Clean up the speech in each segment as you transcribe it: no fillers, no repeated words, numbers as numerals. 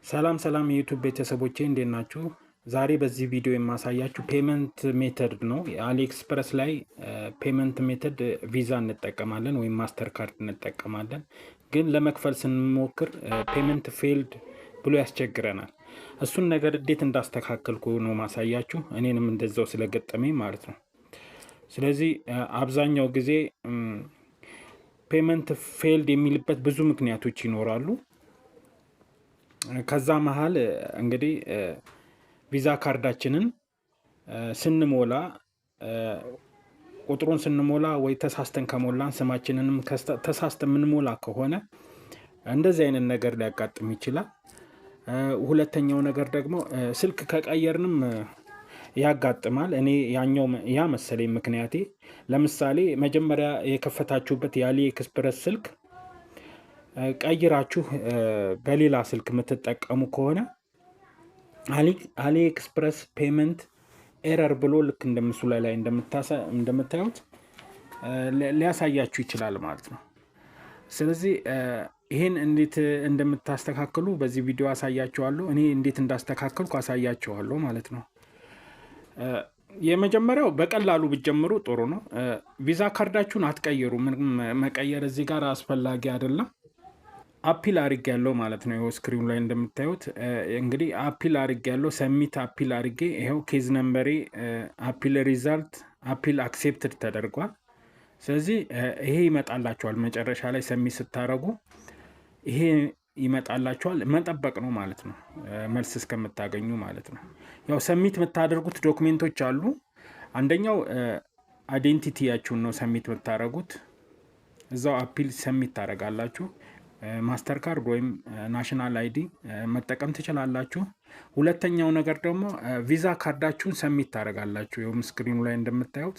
ሰላም ሰላም የ YouTube ቤተሰቦቼ፣ እንዴት ናችሁ? ዛሬ በዚህ ቪዲዮ የማሳያችሁ payment method ነው። የ AliExpress ላይ payment method ቪዛ እንጠቀማለን ወይም MasterCard እንጠቀማለን። ግን ለመክፈል ስንሞክር payment failed ብሎ ያስቸግረናል። እሱን ነገር እንዴት እንዳስተካከልኩ ነው ማሳያችሁ። እኔንም እንደዛው ስለገጠመኝ ማለት ነው። ስለዚህ አብዛኛው ጊዜ payment failed የሚልበት ብዙ ምክንያቶች ይኖራሉ። ከዛ መሀል እንግዲህ ቪዛ ካርዳችንን ስንሞላ፣ ቁጥሩን ስንሞላ ወይ ተሳስተን ከሞላን፣ ስማችንንም ተሳስተን የምንሞላ ከሆነ እንደዚህ አይነት ነገር ሊያጋጥም ይችላል። ሁለተኛው ነገር ደግሞ ስልክ ከቀየርንም ያጋጥማል። እኔ ያኛው ያ መሰለኝ ምክንያቴ። ለምሳሌ መጀመሪያ የከፈታችሁበት የ AliExpress ስልክ ቀይራችሁ በሌላ ስልክ የምትጠቀሙ ከሆነ AliExpress payment error ብሎ ልክ እንደ ምስሉ ላይ እንደምታዩት ሊያሳያችሁ ይችላል ማለት ነው። ስለዚህ ይህን እንዴት እንደምታስተካክሉ በዚህ ቪዲዮ አሳያችኋለሁ። እኔ እንዴት እንዳስተካከልኩ አሳያችኋለሁ ማለት ነው። የመጀመሪያው በቀላሉ ብትጀምሩ ጥሩ ነው። ቪዛ ካርዳችሁን አትቀይሩ። ምንም መቀየር እዚህ ጋር አስፈላጊ አይደለም። Appeal አድርጌያለሁ ማለት ነው። ይኸው screen ኑ ላይ እንደምታዩት እንግዲህ appeal አድርጌያለሁ፣ submit appeal አድርጌ ይኸው case number ኤ፣ appeal result፣ appeal accepted ተደርጓል። ስለዚህ ይሄ ይመጣላችኋል። መጨረሻ ላይ submit ስታደርጉ ይሄ ይመጣላችኋል። መጠበቅ ነው ማለት ነው፣ መልስ እስከምታገኙ ማለት ነው። ያው submit የምታደርጉት document ኦች አሉ። አንደኛው identity ያችሁን ነው submit የምታደርጉት። እዛው appeal submit ታደርጋላችሁ። MasterCard ወይም national ID መጠቀም ትችላላችሁ። ሁለተኛው ነገር ደግሞ ቪዛ ካርዳችሁን submit ታደርጋላችሁ። ይኸውም screen ኑ ላይ እንደምታዩት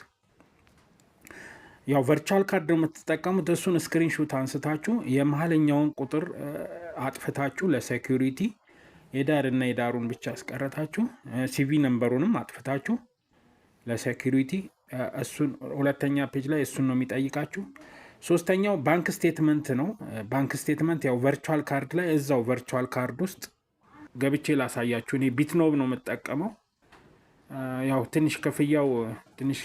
ያው virtual card ነው የምትጠቀሙት። እሱን screenshot አንስታችሁ የመሀለኛውን ቁጥር አጥፍታችሁ ለ security የዳር እና የዳሩን ብቻ አስቀረታችሁ፣ CVV number ኡንም አጥፍታችሁ ለ security እሱን ሁለተኛ page ላይ እሱን ነው የሚጠይቃችሁ። ሶስተኛው bank statement ነው። Bank statement ያው virtual card ላይ እዛው virtual card ውስጥ ገብቼ ላሳያችሁ። እኔ Bitnob ነው የምጠቀመው። ያው ትንሽ ክፍያው ትንሽ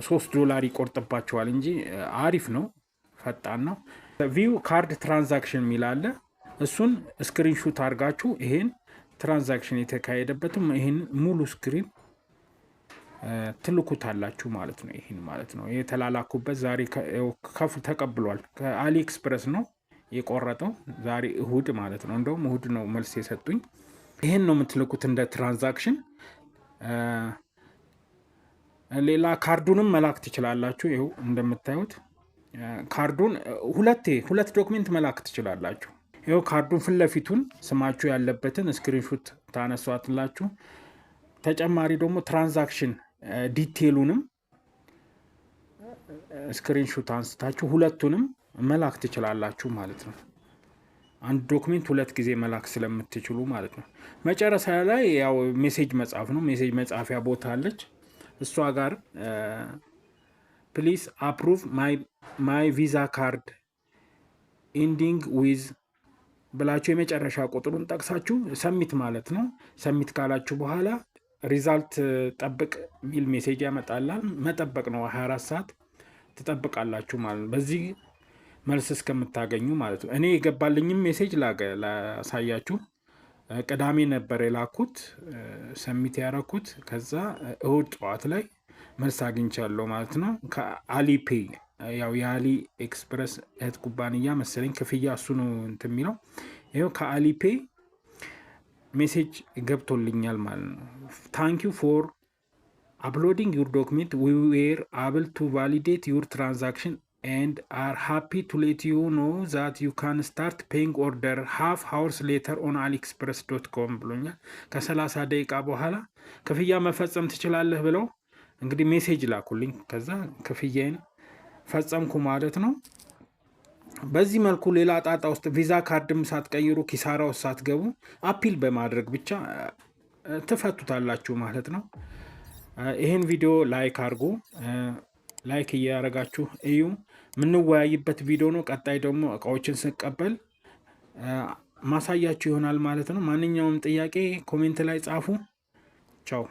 3 ዶላር ይቆርጥባችኋል እንጂ አሪፍ ነው፣ ፈጣን ነው። View card transaction የሚል አለ። እሱን screenshot አድርጋችሁ ይሄን transaction የተካሄደበትም ይሄን ሙሉ screen ትልኩታላችሁ ማለት ነው። ይህን ማለት ነው የተላላኩበት ዛሬ ከፍ ተቀብሏል። ከ AliExpress ነው የቆረጠው፣ ዛሬ እሁድ ማለት ነው። እንደውም እሁድ ነው መልስ የሰጡኝ። ይህን ነው የምትልኩት እንደ transaction። ሌላ ካርዱንም መላክ ትችላላችሁ። ይኸው እንደምታዩት ካርዱን ሁለቴ ሁለት document መላክ ትችላላችሁ። ይኸው ካርዱን ፊት ለፊቱን ስማችሁ ያለበትን screenshot ታነሷትላችሁ። ተጨማሪ ደግሞ transaction detail ኡንም screenshot አንስታችሁ ሁለቱንም መላክ ትችላላችሁ ማለት ነው። አንድ document ሁለት ጊዜ መላክ ስለምትችሉ ማለት ነው። መጨረሻ ላይ ያው message መጻፍ ነው። Message መጻፊያ ቦታ አለች። እሷ ጋር "Please approve my Visa card ending with" ብላችሁ የመጨረሻ ቁጥሩን ጠቅሳችሁ submit ማለት ነው። Submit ካላችሁ በኋላ result ጠብቅ የሚል message ያመጣላል። መጠበቅ ነው። 24 ሰዓት ትጠብቃላችሁ ማለት ነው። በዚህ መልስ እስከምታገኙ ማለት ነው። እኔ የገባልኝም message ላሳያችሁ። ቅዳሜ ነበር የላኩት፣ submit ያረኩት። ከዛ እሁድ ጠዋት ላይ መልስ አግኝቻለሁ ማለት ነው። ከ Alipay፣ ያው የ AliExpress እህት ኩባንያ መሰለኝ፣ ክፍያ እሱ ነው እንትን የሚለው። ይኸው ከ Alipay message ገብቶልኛል ማለት ነው። "Thank you for uploading your document. We were able to validate your transaction and are happy to let you know that you can start paying order half hours later on AliExpress.com" ብሎኛል። ከ30 ደቂቃ በኋላ ክፍያ መፈጸም ትችላለህ ብለው እንግዲህ message ላኩልኝ። ከዛ ክፍያዬን ፈጸምኩ ማለት ነው። በዚህ መልኩ ሌላ ጣጣ ውስጥ ቪዛ ካርድም ሳትቀይሩ ኪሳራ ውስጥ ሳትገቡ appeal በማድረግ ብቻ ትፈቱታላችሁ ማለት ነው። ይህን ቪዲዮ like አድርጉ። Like እያደረጋችሁ እዩ። የምንወያይበት ቪዲዮ ነው። ቀጣይ ደግሞ እቃዎችን ስቀበል ማሳያችሁ ይሆናል ማለት ነው። ማንኛውም ጥያቄ comment ላይ ጻፉ። ቻው።